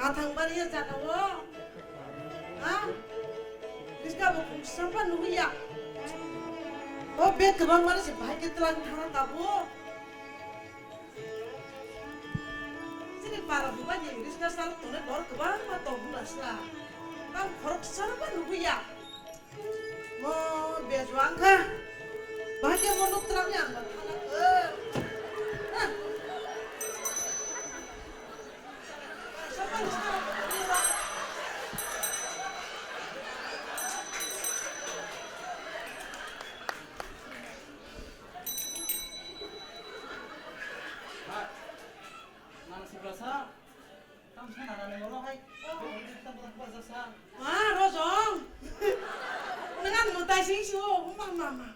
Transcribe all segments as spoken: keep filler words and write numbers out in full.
Thang bari ya jaga o. Ha? Riska bo khungsa pa nugui ya. O bag kwbang mani se bahai khe twlang thana tabuk. Chini para bubaini riska sal tongnai borok kwbangma tong bwla sla. Tang khoroksa ba nugui ya. Mo bejuang kha. Bahai khe mo nuk twlang ya ang ba thana. Eh. Ah. Nang sibra sa, tam sa nana ni oro hai. Tam sa, tam sa. Ah, Rojong. Nang ano tai sing su, ma, ma, ma.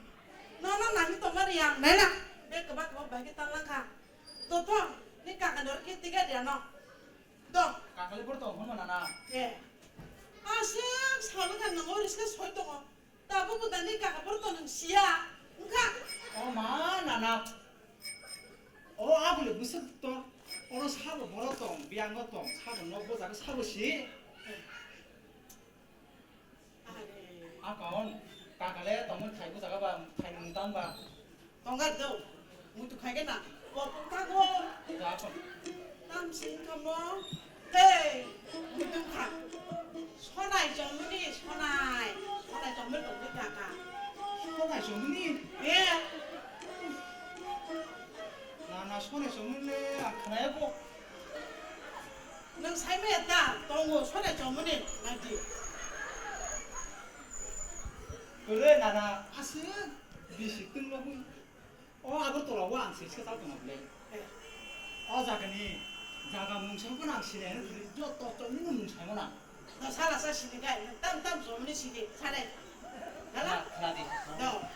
No, no, nani tongma riyang, nai na. Be kebak kebak bai ke tang lang kha. To, to, ni kaka dor ke tiga dia no. Do. Kakali bor tong, hono nana. Eh. Aswk salwkha nang o riska soi tongo. Tabuk bo dani kaka borok to nwng siya wngkha. O ma nana. O aboni bwswk to. Oro sabo borok tong, biyango tong, sabo nok bojak sabo si. Are. Akon kakale tongmani thai bojak ba thai nwng tang ba. Tongga do, muitu khai gana, kopung thago. Tam sing kamo, hey, muitu kha. Sonai chomuni, sonai, sonai chomuni tongwi kaka. Sonai chomuni? Eh. Na, na, sonai chomuni le ang khnaya ko. Nang sai maya ta, tongo, sonai chomuni, nadi. Kore, na, na, aswk, bisi tunglo bui. O Agartala o ang sirska chal tongma bwle. Eh. O jaga ni jaga mung sa phano ang sinai hwnwi thwdi, joto chomni no mung sai mano. No sala sa sini kai, tam tam chomni sini, sare. Hala? Khna, khna di. No.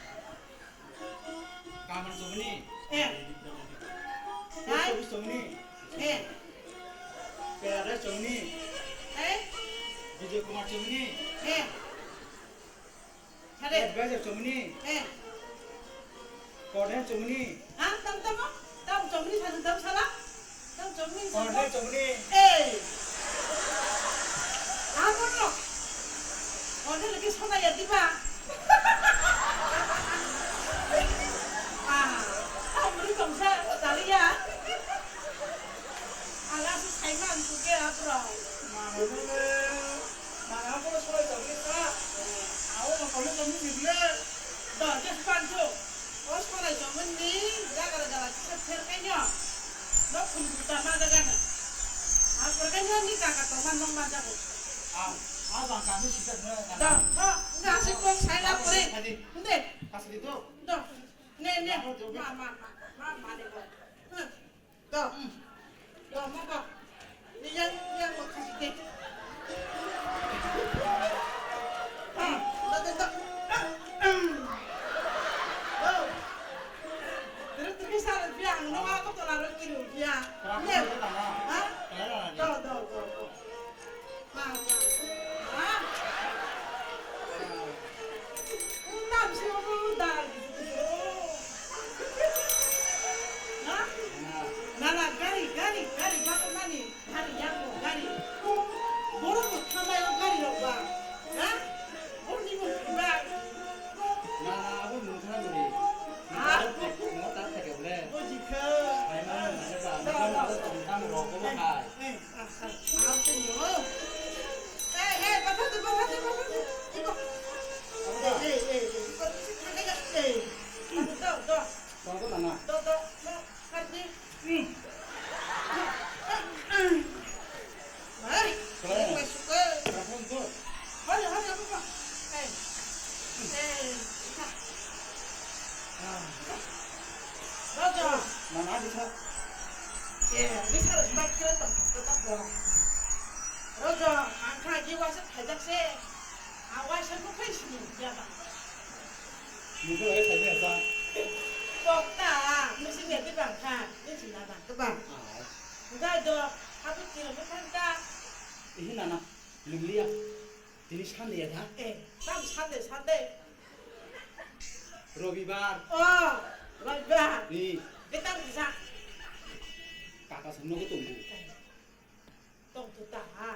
Kamal chomni. Eh. Post office chomni. Eh. Paradise chomni. Eh. Vijay Kumar chomni. Eh. Sare. Advisor chomni. Eh. Coordinator chomni. Ha, tam tamo? Tam chomni sa tam sala? Tam chomni. Coordinator chomni. Eh. Ha, kono. Coordinator lagi sona ya diba? Ah, tam beri tongsa taliya. Ala si saiman suke apro. Mama le. Mama ko soi tongni sa. Awo no kono tongni sibile. Do, just pancho. O sorai tongmani jaga jaga kisa pher kaino. No khum buta ma jaga na. A pher kaino ni kaka tongma nong ma jago. A, a bang kami sisa na. Do, do, nga si ko sai la pore. Hadi. Nde. Kasih itu. Do. Ne, ne. Ma, ma, ma, ma, ma, ne ko. Hmm. Do. Do, moko. Ni yang, yang ko kasi de. Ah, do, do, do. Do. Terus, terus, salah biang, no, aku tuh lalu kirim dia. Kenapa? Iya. Kenapa? Hah? Kenapa? Do, do, do, do. Ma, ma. Ha? Untam si unu dal. Ha? Nana gari, gari, gari, bako mani, gari, yako, gari. Borok bo thambai o gari rok ba. Ha? Borok ni bo thambai. Nana abo nungthana nuri. Ah. Nungthana thai, nungthana thai khe ble. Bujikha. Hai ma nungthana ba, nungthana ba, tong tang rok bo hai. Eh, eh. Rojo. Nana bisa. Eh, bisa bai kira tong kok kok. Rojo, angkha ji wasa thajak se. Awai se ko phai sini ya ba. Nungkhe lai thajak sa. Kok ta, musi ya di bang kha, ni sina bang ke bang. Dai do, habit kira mo thang ta. Ihi nana, limliya. Tini Sunday ya da? Eh, tam Sunday, Sunday. Robibar. Oh, Robibar. Ni. Betang bisa. Kaka sumno ko tunggu. Tong tu ta ha.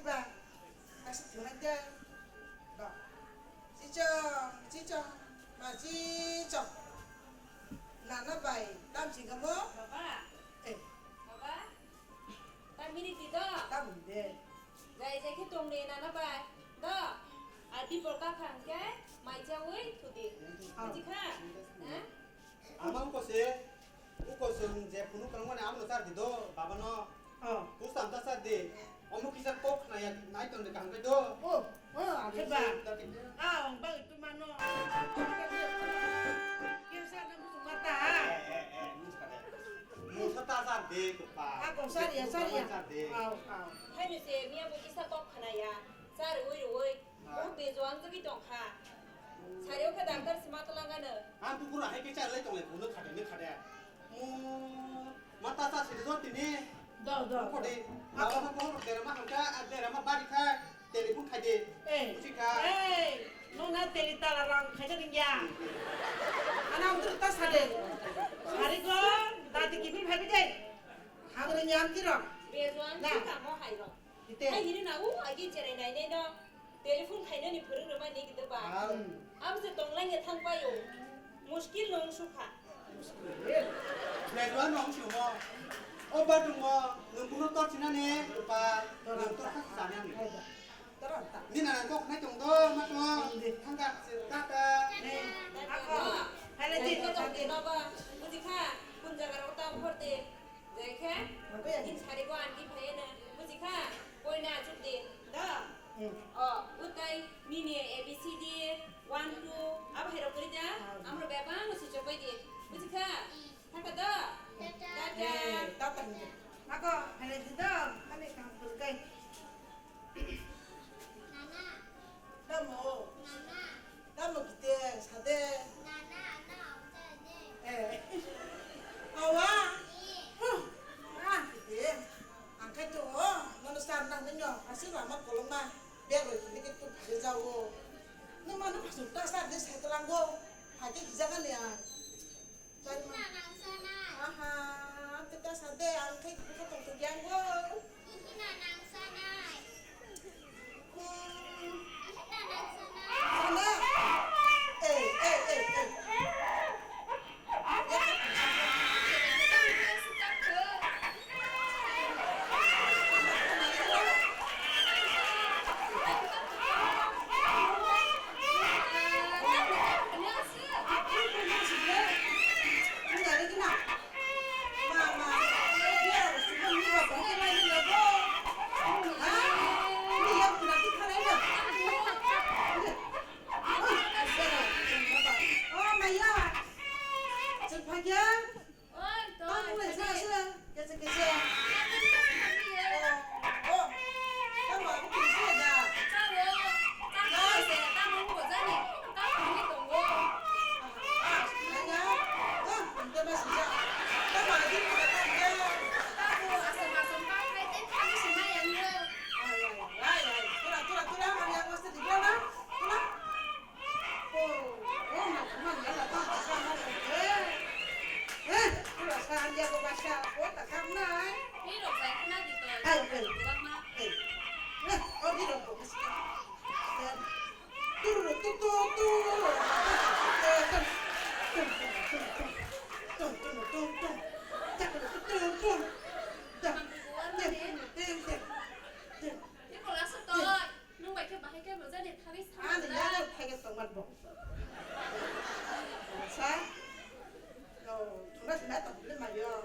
diba? Kaisa thwngna de. Ba. Chichong, chichong, ma chichong. Nana bai, tam singamo? Baba. Eh. Baba. Tam mini di do. Tam de. Jai jai khe tong de nana bai. Do. Adi polka khang khe, mai chawi thudi. Ah. Buji kha? Ha? Ama uko se, uko chwng je phunuk kwrwngmani abono char di do, baba no. Oh. Kusam ta char di. Omo kisa kok khna ya, nai ton de kaham khe do. Oh, oh, akhe ba. Kusam ta di. Ah, ong ba itu mano. Kisa na musu mata. Eh, eh, eh, musu mata. Musu ta char di, kupa. Ah, kok char ya, char ya. Char di. Au, au. Hai ni se, miya bo kisa kok khna ya. Char ui ui. Bo bejo ang jagwi tong kha. Sario khe doctor se ma twlang ano. Ang bukur hai khe char lai tong lai, buno khade, ne khade. Mo, mata sa sidi do tini. Do, do. Khode. Baba ma ko dera ma hamka, a dera ma bari kha, telephone khai de. Eh. Buji kha. Eh, no na tele tala rang khai de ringya. Ana ang ta sade. Hari ko, dati kipi bhabi de. Hang ringya am tiro. Bejo ang Na. Kamo hai ro. Ite. Hai hini na u agi cherai nai nai no. Telephone khainani phwrwng rwmani gede ba. Ang. Abo se tonglaina thang paio. Muskil no wng sukha. Graduate no wng sumo. O ba dungo, nwng buno tor sinani, ba nwng tor kha sanani. Nina nang kok nai tong do, ma tong, thangka, tata. Ako, hai le di, baba, buji kha, kun jaga rok ta phor de. Jai khe, in sari ko anti phai na, buji kha, koi na chuk de, da. O, utai, nini A B C D, one, two, abo hai rok kori da, amro bebang si chopai de, buji kha. Thaka da? Tata. Eh, tata hinwi. Ako, hai le di do, ani kam pul kai. Nana. Tamo. Nana. Tamo kite, sade. Nana, ana, sade. Eh. Awa. Ni. Huh. Ah, kite. Ang kai to, oh, nono sar na nyo, asik lama koloma. Bego kite kite tu phage jawo. Nung mano pasuk ta sar de sai kelango. Phage hijaga ni a. Aha, ang tita sade, ang khai buka tong tu yang go. Sana. Eh, eh, eh, eh. Oi, to, tamo le sa sa, kese kese. Oh, oh. Tamo aku kese da. Tamo, tamo se, tamo ko jani. Tamo ni tongo. Ah, nanya. Ah, ente mas sa. Tamo aku kese da. Tamo asam asam pa kai te kami semai yang yo. Ay, ay, ay, ay. Tula, tula, tula, mami aku mesti di mana? Tula. Oh, oh, ma, ma, ya, la, ta, ta, ta, ma, eh. Eh, tu la sa, ya, ko, ba, sa, ko, ta, kam, na, eh. Ni rok jai khna di to. Ai, ai. Bang ma. Eh. Eh, oh, ni rok ko, mesti. Eh. Tu, tu, tu, tu. Eh, tum. Tum, tum, tum, tum. Tum, tum, tum, tum. Tak, tum, tum, tum. Dak. Mang ko war ma ne. Tum, tum, tum, tum. Ni ko la sa to. Nwng bai khe bahai khe bo jani thari sa. Ani ya thai khe tongma bo. Sa. No, thuna sina to le ma yo.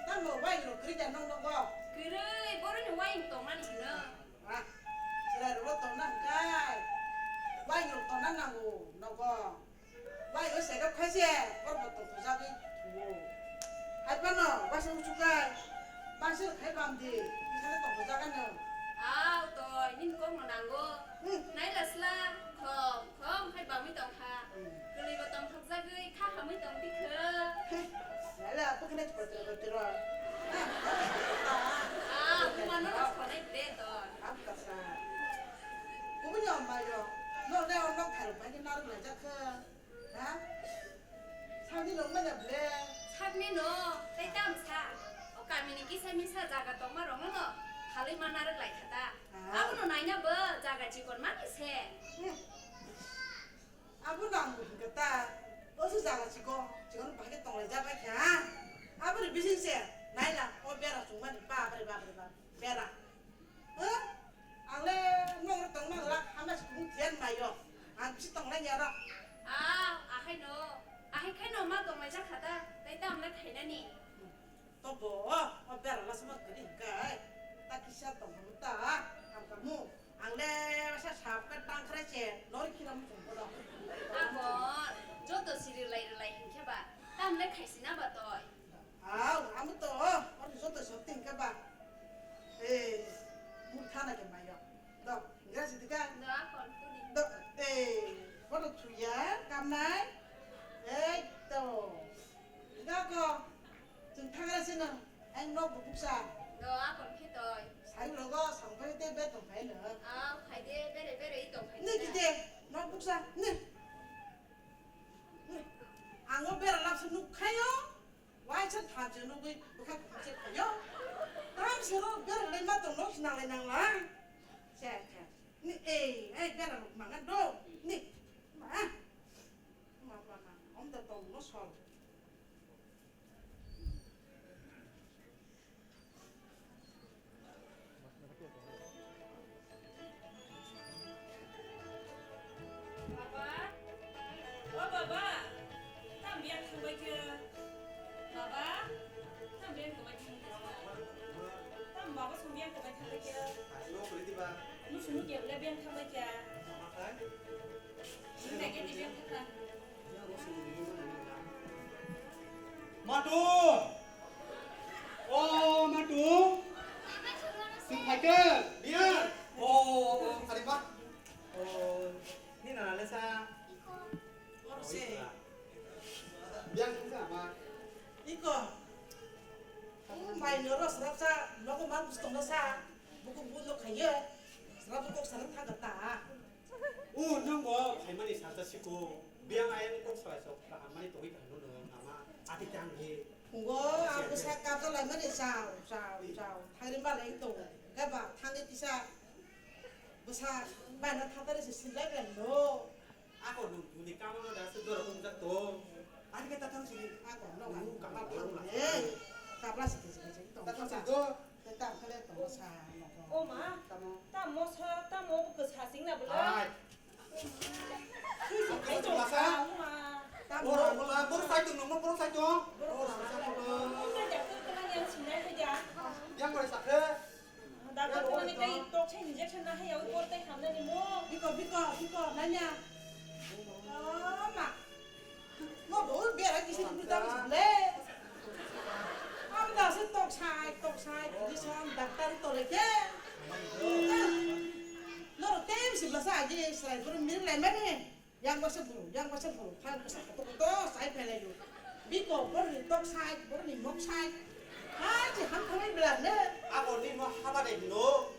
Tamo wai ro kri da nong nogo. Kwrwi boroni wai tongmani hino. Ah. Sira ro tongna kai. Wai ro tongna nango nogo. Bai o sero khaise, bor bo tong thujagwi thuo. Hai phano, waisa uchukai, waisa khai bam di, bisale tong thujagano. Au, toi, nini kokno nango. Hmm. Naila sla, thom, thom khai bamwi tongkha. Hmm. Kwlwi bo tong thokjagwi, kha hamwi tong bikha. Naila, bwkhwnai chupatiro, patiro. Ah, bumano no khonai ble toi. Ab kasa. Kubuni ombayo, no ne ono khairok bai narwk laijak kha. Ha? Sakni nung manya ble? Sakni no, tei tam sa. O kamini kisa misa jaga tongma rokno no halwi ma narwk lai kha ta. Ah. Abono naina bo jaga chikon mani se. Hmm. Abo nang bo hwnkha ta. O se jaga chikon, chikon bahai khe tonglai jabai kha. Aboni bising se naila o bera chungmani bapre, bapre, bapre. Bera. Huh? Ang le nong tong mang la, hama si kung thian mai yo. Ang bisi tong lai ya ro. Ah, ahai no. Ahai khai no ma tong lai jak kha ta. Tai tam le khai nani. To bo, o bera la sama kri kai. Ta kisa tong mu ta. Ang kamu. Ang le sa sap ka tang khre che. Nori kira mu tong ko do. Abo, joto siri lai lai hin khe ba. Tam le khai si na ba toi. Au, amo to, o, oro joto sokti hingke ba. Eh, murkha na ke mayo. Do, hingke si dika. Do, akon kuni. Do, eh, bono thuya, kamnai. Eh, to. Hingke ako, chwng thangra sino, ang nok buksa. Do, akon khe toi. Sai logo, sangpai te be tong khai no. Au, khai de, bere, bere, i tong khai. Ni kide, nok buksa, ni. Ang o bera lapsa nuk khayo. Waisa thamse nugwi bwkha khumse phaio. Thamse ro bera lai ma tong nok sinang lai nang la. Che, che. Ni ei, ei bera rok manga do. Ni. Ma. Ma, ma, ma. Om da tong no sol. Biyang thangbai kha. Nini nai khe biyang thangkha. Matu! O Matu! Sing phaikhe, biyang! O, o, o, kharima. O, nini nana le sa? Oro se. Biyang thangsa ma? Iko. O mai noro srapsa, nogo ma bustongno sa. Buku buno khaiye. Srapsa kok sana thangkha ta. O, nwng bo phaimani salsa siko, biyang ayang kok salai sok, kaham mani tongwi kaham no nwng ama, ati tang hi. Ngo, ang bwsa kapta laimani chao, chao, chao, thangri malai tong, khe ba thangwi kisa bwsa baina thatari se sinlai belai no. Ako nwng tuni kamano da se dora umjak to, ati khe ta thang sini. Ako no, nwng kapta kapla thang sini, kapla sini, sini, sini, tong, ta thang sini to. Tamo khe tongo sa nogo. O ma, tamo, tamo sa, tamo bo kwsa sing na bwla. Hai. Hai, tamo sa, o ma. Tamo. Boro, boro, boro sai tong, boro sai tong. Boro kwsa. Boro sai tong. Boro kwsa, kwsa yang sinai hai ja. Yang boro sakhe. Doctor ko ni kai tok chhe injection na hai ya, ui boro tai hamna ni mo. Biko, biko, biko, nanya. O ma. Mo bo bera kisi ni buta le. Am da se tok sai, tok sai, kisi son doctor to le ke. Noro tem si basa agi sai buru mir le mane. Yang basa buru, yang basa buru, phai basa to to sai phele yo. Biko bor ni tok sai, bor ni mok sai. Ha, si ham khamai bela ne. Abo ni mo haba de no.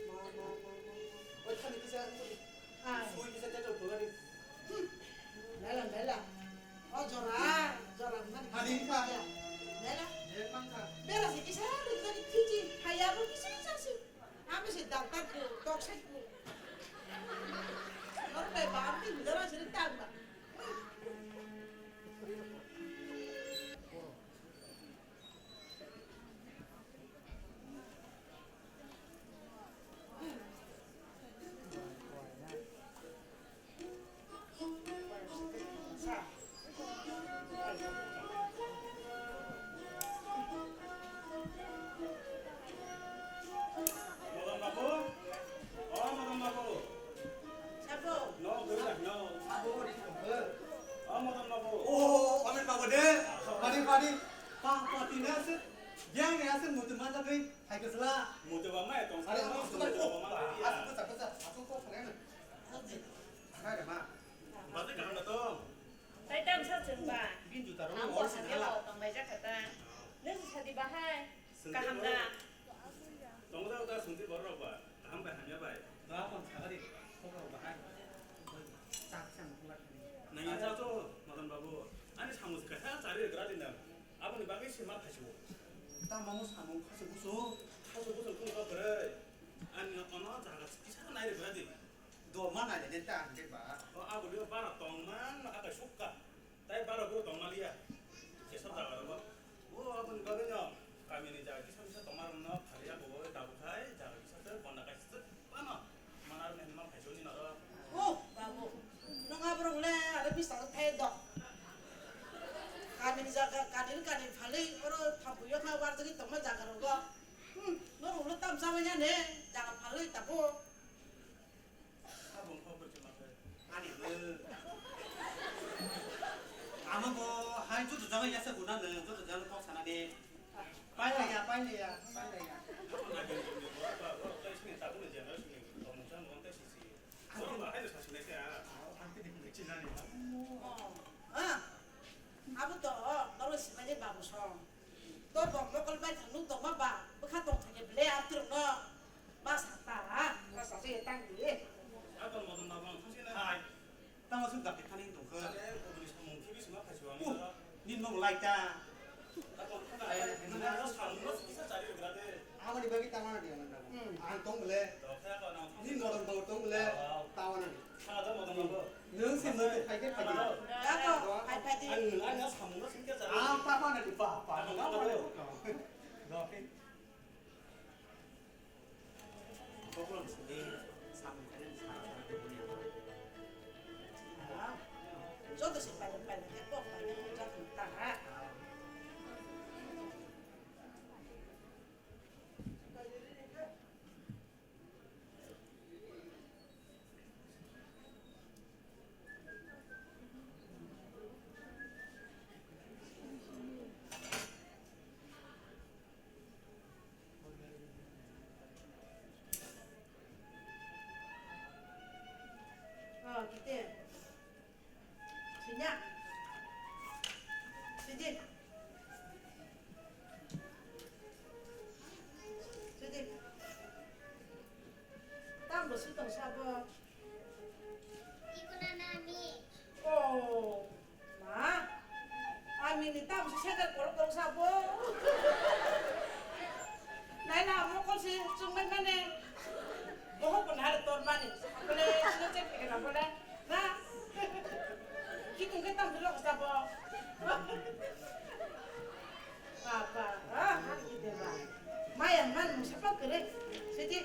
Ma, ma, ma, ma, ma. Oi, thani kisa, oi. Ai. Sui kisa, teto, pulari. Hmm. Lela, lela. O, jora, jora, man. Hani, ka. Lela. Lela, man, ka. Bera se kisa, lela, fiji, haya, ro, kisa, kisa, si. Ami se doctor ko, tok se ko. Nor pe ba, ami jora se tang ba. Madan babu, o madan babu. Sabo. No, guru no. Sabo ri ko. O madan babu. O, Amit babu de. Padi, padi. Pang pati na se. Yang ya se mutu mata pe. Hai ke sela. Mutu ba mai tong. Are, mutu ba mai. Asu ko chakka cha. Asu ko khare na. Hai ma. Bade kaham na to. Tai tam sa chwng ba. Bin juta ro. Ang ko sa de tong bai ja khata. Nung sa di ba hai. Kaham da? Tongo da, uda sungti borok ba. Kaham bai hamya bai. Ba kon sagari. Kokro bahai. Chak chang pula. Nangya cha to, Madan babu. Ani samung kaisa chari gra din da. Aboni bagwi se ma khaisio. Ta mamu samung khaisio buso. Khaisio buso kung ba bwrwi. Ani ono jaga kisa nai gra din. Do ma nai de ta ang je ba. O aboni bara tong man aka sukka. Tai bara bo tong maliya. Jesab jaga rogo. O aboni bagwi no kamini jaga kisa kisa tongma rokno phariya bo dabu khai jaga kisa se konda kaisa se mano. Mana rokni hinma phaiso ni naro. O babu, nong aborok le aro bisa thai do. Kamini jaga kanil kanil phalwi oro thampuyo kha warjagwi tongma jaga rogo. Hmm, norok ulo tamsa manya ne jaga phalwi tabo. Aboni kok bai chuma khe. Ani bo. Amo bo hai joto jaga yasa guna le, joto jaga kok sana de. Pailaiya, pailaiya, pailaiya. Abo nagini juni bo, ba, bo, tai sini tabuk ni generation ni tongmung chang wng tai sisi. Abo ba hai sa sini khe a. Ang tini chinani. Oh. Ah. Abo to, norok sipai de babu song. To bok mokol bai thang nuk tongma ba, bwkha tong thang khe ble a twrwng no. Ba sa ta, ba sa se tang di. Abang modon babang thang sini. Hai. Tamo sung dapit thani tong khe. Kale, oboni samung khibi sima phai siwa. Uh, ni nok lai ta. Abang khana ai, nang samung no kisa chari gra de. Aboni bagi tama na dia nang. Hmm. Ang tong ble. To khe ko nang. Ni modon bau tong ble. Tama na. Khana do modon bau. Nwng se nwng phai khe phai di. Ako, phai phai di. Ang nwng ani samung no singkhe cha. Ang pa pa na di pa pa. Ang pa pa na di. Kokron sini samung khe sa sa de bunya. Joto se phai phai khe kok phai khe joto ta ha. Chwngmai mane. Bohok bo nahar tor mani. Bole sino check pekena bole. Na. Kitung ke tam dilo kasa bo. Papa, ah, hari ki deba. Maya man mo sapa kere. Siti.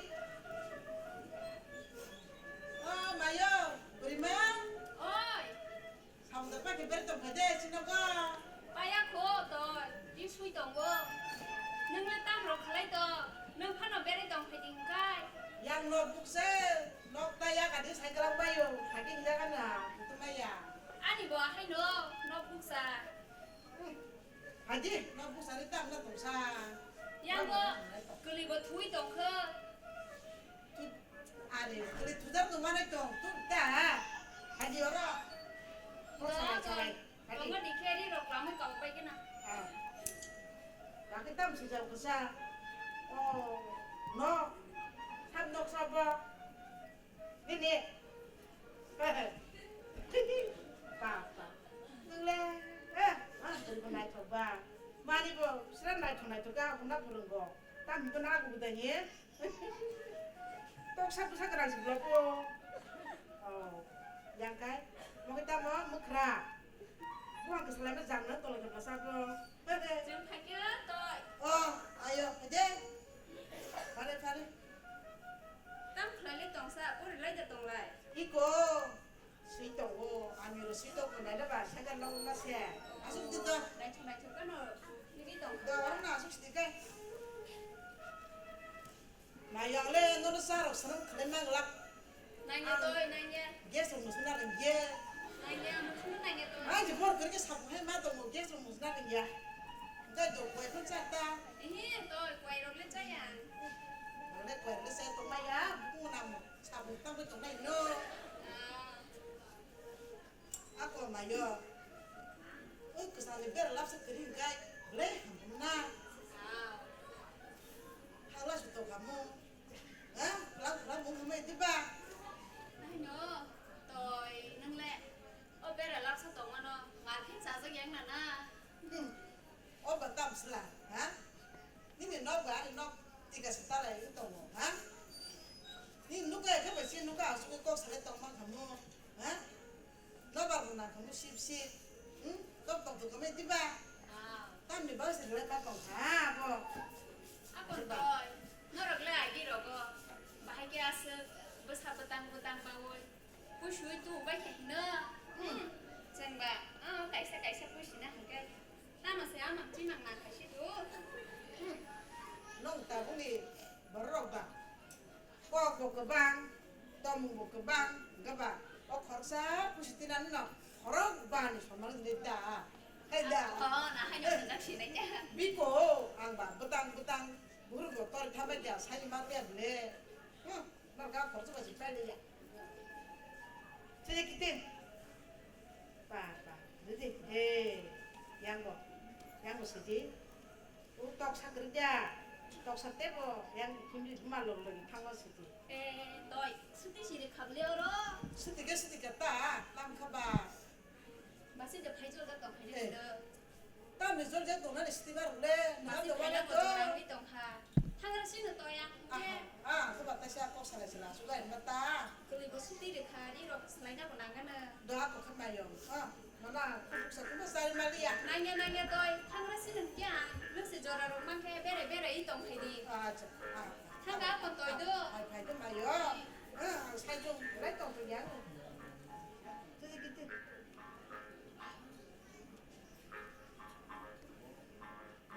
Oh, mayo, burima. Oi. Samudra pa ke beri tong phai de, sino ko. Paya kho to, di sui tongo. Nung le tam rok khalai to, nung phano beri tong phai ding kai. Yang no bukse, nok ta ya kadi cycle ang bayo, hadi jaga na, itu maya. Ani bo ahai no, no buksa. Haji, no buksa ni tam na tongsa. Yang bo, kuli bo thui tong kho. Tu, are, kuli tujar tu mana tong, tu ta. Haji oro. Ko sarai sarai. Haji. Tongo di kheri rok lamai kau pai kena. Ah. Lagi tam sejak kusa. Oh, no. Sam nok sabo. Nini. Papa. Nung le. Eh, ah, beri bo naithok ba. Mani bo, sira naithok naithok ga, hwnna phwrwng go. Tam hwnna aku budai ni. Tok sa bwsa kwrang si blogo. Oh, yang kai. Mo kita mo, mukra. Buang kesalai ma jang na tolong ke basa ko. Jeng phai khe toi. Oh, ayo, aje. Pare, pare. Tam khlai le tongsa, pori lai da tonglai. Iko, sui tongo, ami ro sui tongo, nai da ba, saka long ma se. Asuk di to. Nai thong, nai thong kano, nini tong. Da, aro na asuk di kai. Mayang le, nono sa rok sanam khlai mang lak. Nangya toi, nangya. Gas rok musna ringye. Nangya, musna nangya toi. Ang je bor kri ke sap hai ma tongo, gas rok musna ringya. Dai do koi phun cha ta. Ihi, toi, koi rok le chaya. Ang le koi rok le chaya tong maya, bukung nang sap tang tong nai no. Ah. Ako mayo. Oi, kwchangni bera lapsa kwrwi hwnkhe, le hamna. Hagla su tong kamo. Ha? Lam, lam mung hamai diba? Aino, toi, nang le. O bera lapsa tongmano, malkhing chajak yang nana. Hmm. O ba tam sla, ha? Nini nok ba ani nok tiga se talai tongo, ha? Nini nuka khe bai se nuka asuk kok sale tong mang khamu, ha? Nobar bo nang khamu sip sip, hmm? Tok tok to khamai diba? Ah. Tamni bang se rwlai ma tong kha, ha, bo. Akon toi, norok le agi rogo, bahai khe aswk bwsa bwtang bwtang bawi. Puisui tu bai khe hino. Hmm. Chwng ba, ah, kaisa kaisa puisina hwnkhe. Tamo se amang chimang nang khaisi tu. Hmm. Nong tabukni borok ba. Kok bo kwbang, tomung bo kwbang, hwnkhe ba. O khoroksa puisi tinani no khorok bani somal ni da. Hai da. Oh, na hai no jak sinai ya. Biko, ang ba bwtang bwtang, buru bo tor thabai da, sai ma ya ble. Hmm. Norok khoroksa bai se pailiya. Sini kitin. Pa, pa. Didi. Eh, yang bo. Yang bo sidi. U toksa kwrwkya. Toksa tebo. Yang kimri huma log logi thango sidi. Eh, toi. Suti siri khabli oro. Suti ke suti ke ta. Tam khaba. Basi de phai jol da tong phai de. Tamni jol je tongnani stibar le, na. Basi to phai wala na to. Jol rangwi tong kha. Thangra sino to yang. Aha, ah, to bata sia kok salai sila, sugai mata. Kuli bo suti de kha, ni rok salai na bo nangana. Da ko khat mayo. Ah, mana, kuk sa kuma sai maliya. Nangya, nangya toi, thangra sino kya. Nung se jora rok mang khe bere bere i tong phai di. Acha, ah. Thanga ko toi do. Phai phai to mayo. Ah, sai jong lai tong phai yang. Tui gitu.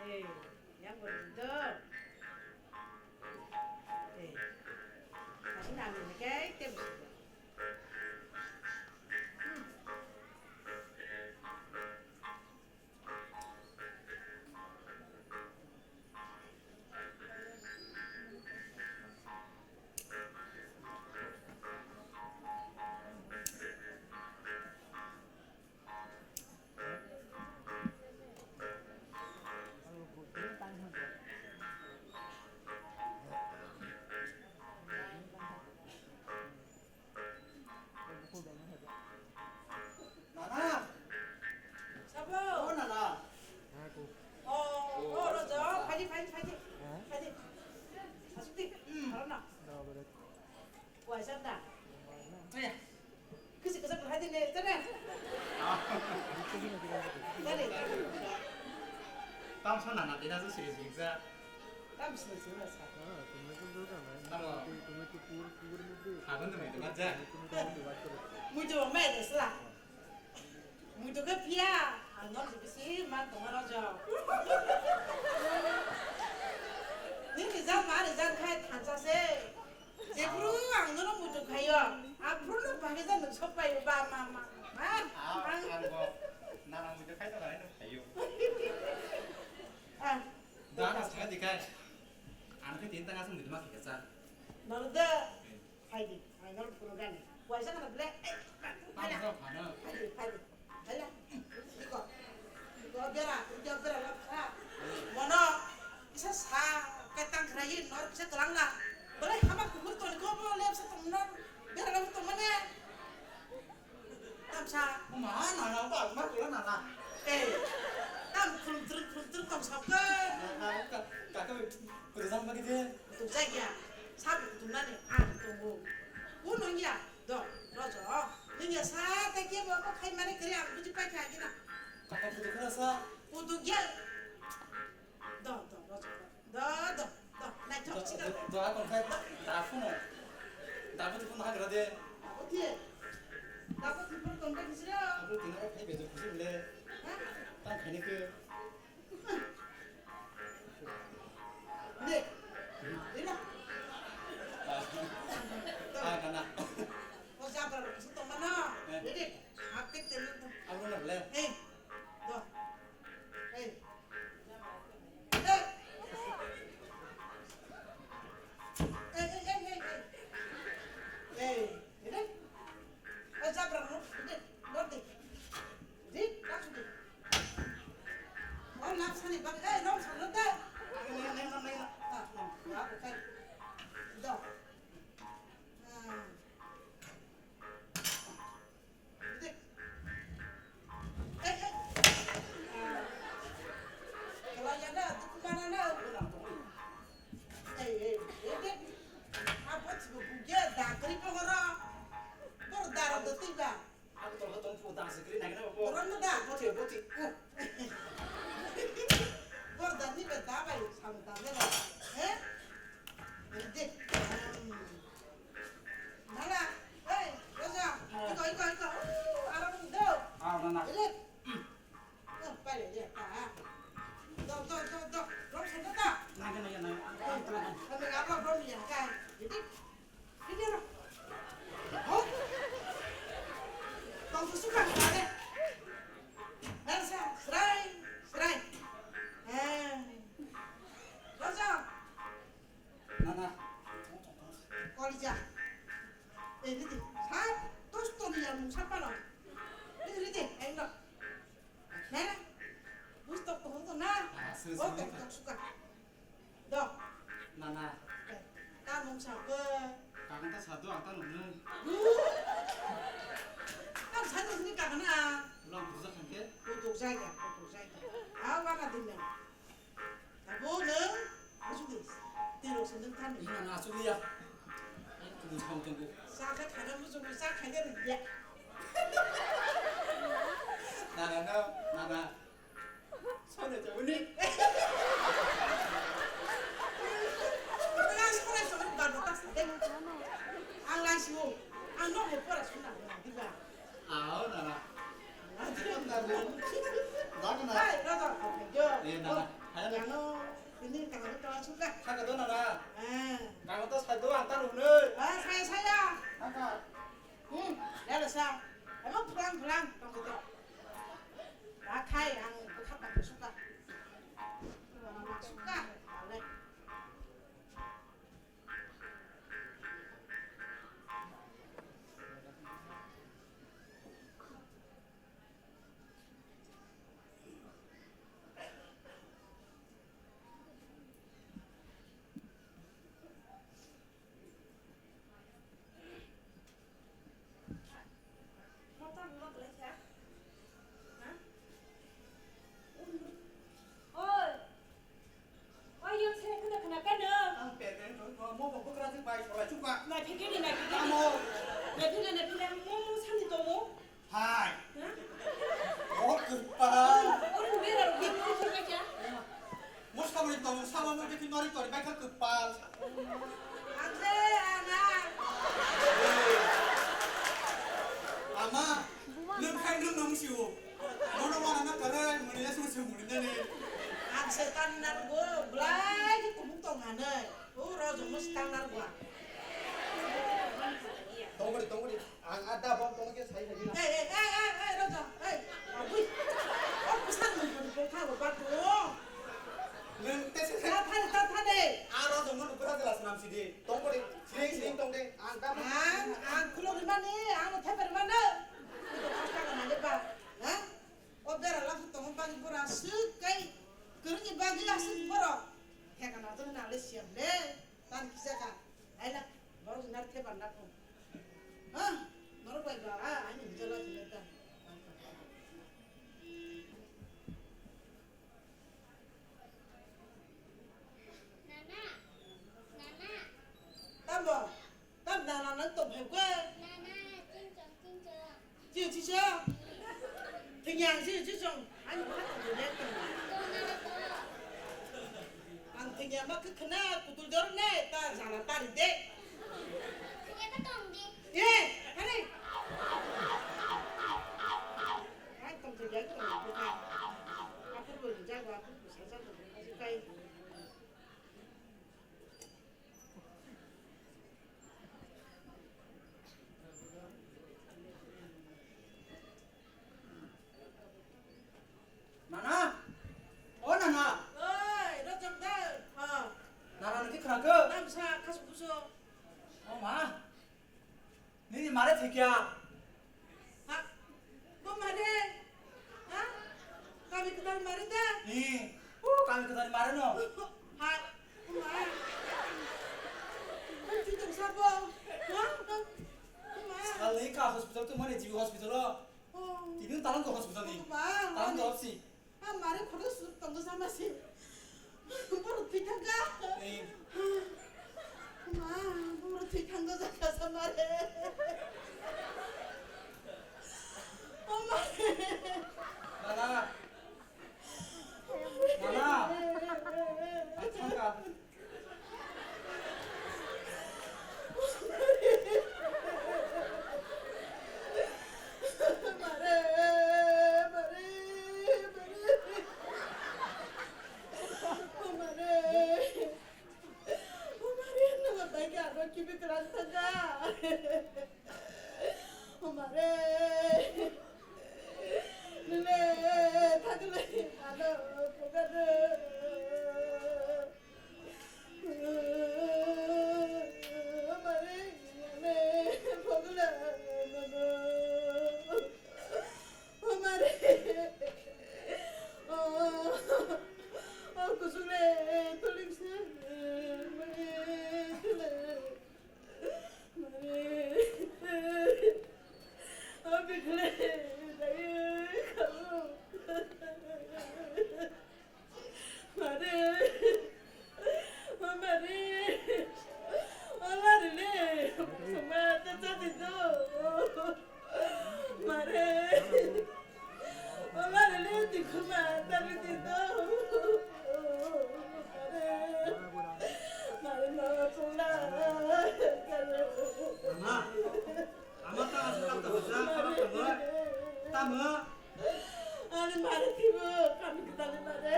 Eh, yang bener. Eh, masih nangis, kayak tiap. Nana tei nasu siri siri sa. Tam sini sini sa. Ah, tomato dole na. Tamo. Tomato pur pur mudde. Abang tu mai tu baca. Tomato mudde baca. Muitu mai de sa. Muitu ke pia. Ang non bisi man tong rojo. Ni ni jam ma ni jam khai thansa se. Jephru ang nono muitu khaio, aphruno bagwi jano sokpaio ba ma ma ma. Ah, ang ang bo nana muitu khai to nai no khaio. Ah. Dana sa di kai. Ang khe tin tanga sung muitu ma khika sa. Noro da. Hai di, ang noro phuru gani. Waisa kana ble. Tamo phano. Hai di, hai di. Hala, iko, iko bera, iko bera lap sa. Mono, kisa sa, ketang krai, nor kisa kelang la. Belai hama kuhur toni ko bo lep sa tong nor, bera lap tong mane. Tam sa. Ma, na, na, ba, ma, kula, na, na. Eh, tam khulum truk, khulum truk tong sa ke. Na, na, ka, ka, ka, kerja sama gitu. Tung sa ya, sa tung na ni, ah, tung bu. Bu nung ya. Do, rojo, nini sa ta ke bo ko khai mane kri ang buji pai kha gina. Kaka putu khna sa. Putu gel. Do, do, rojo, do, do, do, do, nai thok chika. Do, do, akon khai da phuno. Da putu phuno hagra de. Abo thie. Da putu phuno ton ka khisra. Abo tino khai bejo khusi bole. Ha? Tang khai ne ke. Dek. Dila. Ah, kana. O jabra rok su tongmano. Eh. Dek. Hapik telu to. Abo na le. Eh. Do. Eh. Eh. Eh, eh, eh, eh, eh. Eh. Ede? O jabra no, ede, lord de. Ede, last de. O last ni bag, eh, long sa lord de. Nai, nai, nai, nai, nai. Ah, ah, ah, okay. Do. Ah. Ede. Eh, eh. Ah. Kalau ya na, tu mana na? Eh, eh, ede. Apa sih buku dia, dah, keri pengoro. Bor daro do tiba. Aku tolong tong pu tang sekali nang na bo. Orang muda. Boti, boti. Bor dani be da bai sam da be da. Eh? Dik. Nala, hey, Roja, iko, iko, iko. Uh, arang do. Ah, nana. Dik. Oh, pai le, ya, ta. Do, do, do, do. Rom sa do ta. Nang, nang, nang. Kami apa rom ya, kan? Dik. Video no. Ho? Tong tu suka ni kare. Elsa, serai, serai. Eh. Roja. Nana. Kolja. Eh, ridi. Sa, tos to ni yang sapa no? Ridi, ridi, eh, no. Nana. Bus tok to to na. Ah, sir, oh, sir. Tok, tok suka. Dok. Nana. Eh, ta mung sa ke. Kakang ta sadu ang ta nung. Ang sadu ni kakang na. Ulang buja khangke. Kutuk jaya, kutuk jaya. Awa na dinna. Abo nung. Asuk di. Tiro sendeng tani. Ina na asuk ya. Kutuk jaya tunggu. Sa ka khana musuku sa khana ya. Nana, nana. Sole jaboni. Ang sole sole bado tas de. Ang lai siwo. Ang no mo pora suna diba. Aw nana. Nana. Hai, nana. Yo. Eh, nana. Hai, nana. Ano, ini kang to suka. Kang to nana. Eh. Kang to sai do ang ta rune. Ah, saya saya. Kang. Hmm, ya lo sa. Amo pulang pulang tong to. Ba khai ang bwkha tong suka. Suka. Ale. Oi! Oi, yang saya kena kena kena. Ang pek pek no, mo bo bukra sing bai sora chuka. Nai phikiri, nai phikiri. Amo. Nai phikiri, nai phikiri, mo mo sani to mo. Hai. Hah? Oh, kempa. Oi, oi, bera, bera, bera, bera. Mosamani tong, sama mo bikin nori tori baikha kwpal. Ang se ana. Ama, nwng khai nwng nung siwo. Mono wana na kare, muni le sung sung muni nani. Ang se tan nar go, blai ke kumung tong hanai. O rojo mus tan nar go. Tongori, tongori. Ang ada bom tong ke sai sai na. Ei, ei, ei, ei, ei, rojo, ei. Abui. O kusan mo ko ko tha go ba ko. Nwng te se. Ta tha, ta tha de. Ang rojo mo ko ra la snam si de. Tongori, sring sring tong de. Ang da. Ang, ang kulo ri mani, ang the ber mani. Ko asta ka mani ba. Ha? O bera la tongo bagi bora sik kai. Kurungi bagi asik boro. Theka na to na le siam le. Tan kisa ka. Ai la. Boro nar the ban na ko. Ha? Noro bai ba. Ah, ani jala sile ta. Nana, nana. Tambo, tam nana nang tong phai kwe. Nana, ching chong, ching chong. Chi, chi, chi. Thingya, chi, chi, chong. Ani ba ta de to. To, nana, to. Ang thingya ma khe khna kutul dor ne, ta jana ta ri de. Thingya ta tong di. Ye, ani. Ai, tong thingya, tong thingya. Aku bo jago, aku bo saja, aku bo kai. Nana! O Nana! Oi, Rajab da. Ha. Nana niki khna ko? Tam sa khas buso. O ma. Nini mare thikya. Ha? Bo mare? Ha? Kami kwtal mare da? Ni. O kami kwtal mare no. Ha? Bo ma? Bo ti tong sabo? Ha? Bo ma? Kal ni ka hospital tu mane jibi hospital o. Oh. Tini talang ko hospital ni. Bo ma? Talang ko hospital. A mare khoto suk tongo sama si. Boro thwi thangka. Ei. Ma, boro thwi thangka jaka sa mare. O mare. Nana. Nana. Thangka. Mare, nile, thakle, ano, pogade. Mare, mare, pogla, mano. Mare. Oh, oh, kusule, tuling se, mare, tule. Mare. Abi khle, dai, khalu. Mare. Mare. Ola rile. Suma ta ta di do. Mare. Ola rile di khuma ta di do. Mare. Mare ma pula. Ama. Ama ta asal ta sa, ta ma. Ani mare thibo, kami kitani mare.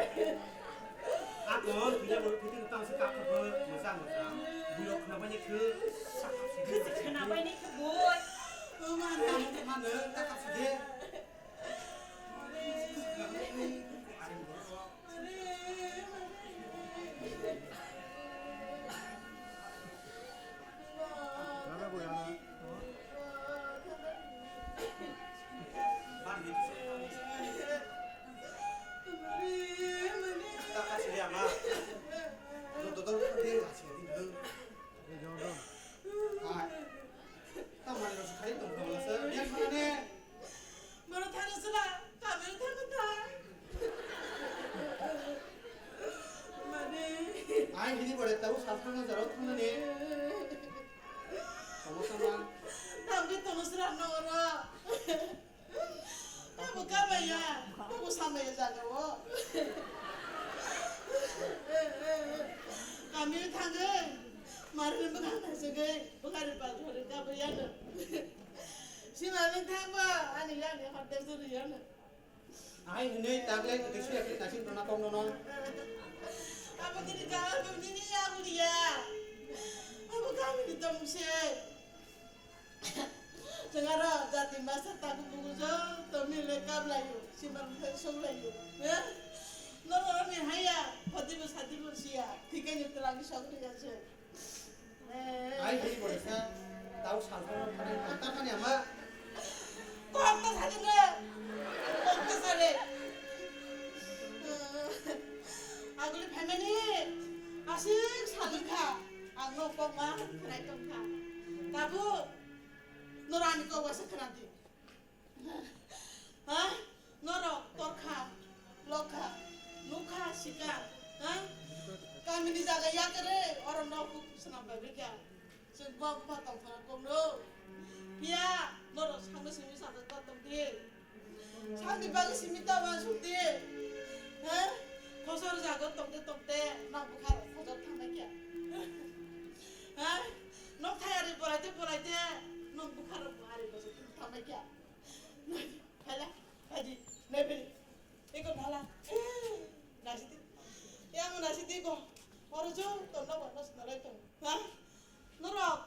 Ako, tidak boleh kita tentang si kakak pun, masa masa. Bulok kenapa ni ke? Sakap si ke. Kenapa ini ke boy? Mana, mana, kakak si ke. Moro thangna sila, kamero thangna thang. Sugwi bwkhani pal thori kabwi yano. Simani thangbo ani yani hotdek suri yano. Ai hinwi tagle kisi yakli nasing tona kong nono. Abo kini ka abo nini ya uliya. Abo kami ni tong se. Chwng aro jati masa tabu bugu joto mile kablaio, siman bukhai soglaio. Eh? Norok ni haya, khodibo sadibo siya, thikai ni twlangni sogri ya se. Eh. Ai hini bolesa, tau salsa no thani, ta thani ama. Kok ta sadi ne, kok ta sadi. Aguli family, asik salukha, ang no kok ma, khnai tongkha. Tabu, norok ani kok waisa khna di. Ha? Norok torkha, lokha, nukha, sikha, ha? Kamini jaga yakere, oro nok huk swnam bai bikha. Chwng kok bupha tongthana kokno. Phiya, norok sakno simi sajak ta tongdi. Sakni bagwi simi ta wansukdi. Ha? Khosor jaga tongde tongde, nok bwkha rok khojor thangnai khe. Ha? Nok thai ari boraite boraite, nok bwkha rok bo ari bojor thangnai khe. Hala, aji, nebili. Iko hala. Nasiti. Ya mo nasiti ko. Oro jo to no no sinalai to. Ha? Norok,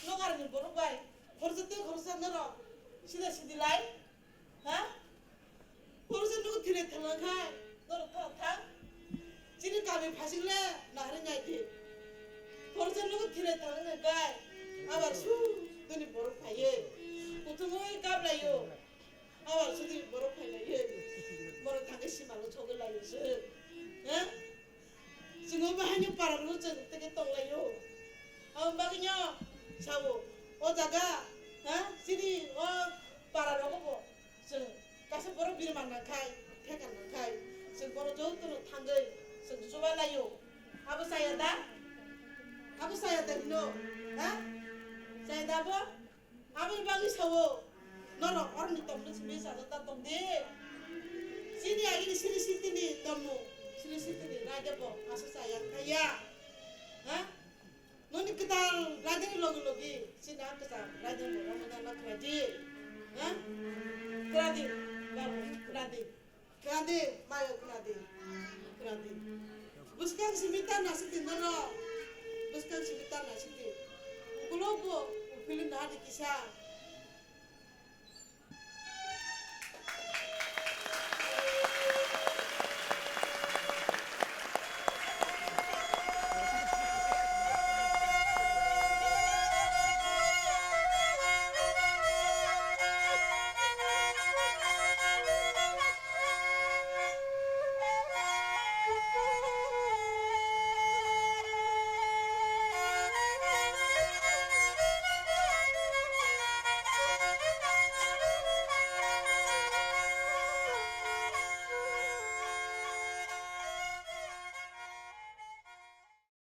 no garni borok bai. Khorsa te khorsa norok. Sida sidi lai. Ha? Khorsa nugo thire thalang khai. Norok thang thang. Chini kami phasing le nahari ngai di. Khorsa nugo thire thalang khai. Abar su duni borok phaiye. Kuthumui kablaiyo. Abar sudi borok phailaio. Borok thangkhe simalo sogwi laio se. Ha? Chwngno bahai ni para rwgo chwng teke tonglaio. Abo bagwino sao. O jaga, ha? Chini o para rogo bo chwng kaisa borok birman nangkhai, thekar nangkhai. Chwng borok jotono thangwi chwng chuba laio. Abo chaya da? Abo chaya da hino? Ha? Chaya da abo? Aboni bagwi sao, norok oroni tongmung simi sajak ta tong di. Chini agini siri sitini tongmung, siri sitini raida bo asa chaya khaya. Ha? Noni kwtal raidani logi logi, chini ang kwtal raidani bo ramai na khwlai di. Ha? Khwlai di, babu, khwlai di. Khwlai di, mayo khwlai di. Khwlai di. Bwskang simi ta nasiti nono. Bwskang simi ta nasiti. Ukulo bo, ufili nadi kisa.